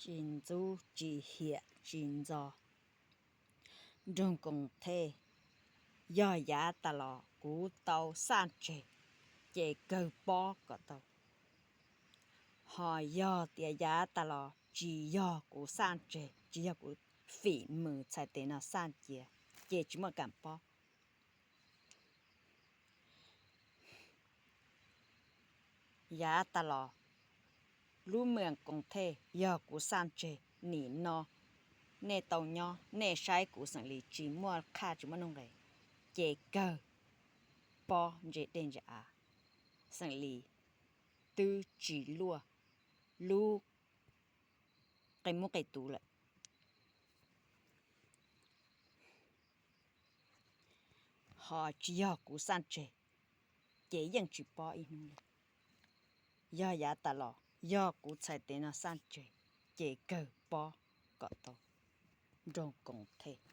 tsis ntxub tsis hiam tsis ntxo. Nroog Koos Thej, yog yav tas los kuv tau xaj tseg, ces kawg pob kom tau. Ho yog tias yav tas los tsis yog kuv xaj tseg, tsis yog kuv fim mus txhais tes no xaj cia, ces tsis muaj kam pob. Yav tas los lub moos Koos Thej yog kuv xaj tseg, nim no nej tau nyob nej saib kuv xeem Lis tsis muaj qhaj tsis muaj nuj nqes, ces kawg pob ntse dej ntse av, xeem Lis twb tsis luaj lub qe muab qe tuv lawm. Ho tsis yog kuv xaj tseg, ces yeej tsis pob ib hnub li. Yog yav tas los yog kuv txhais tes no xaj tseg, ces kawg pob kom tau. Nroog Koos Thej.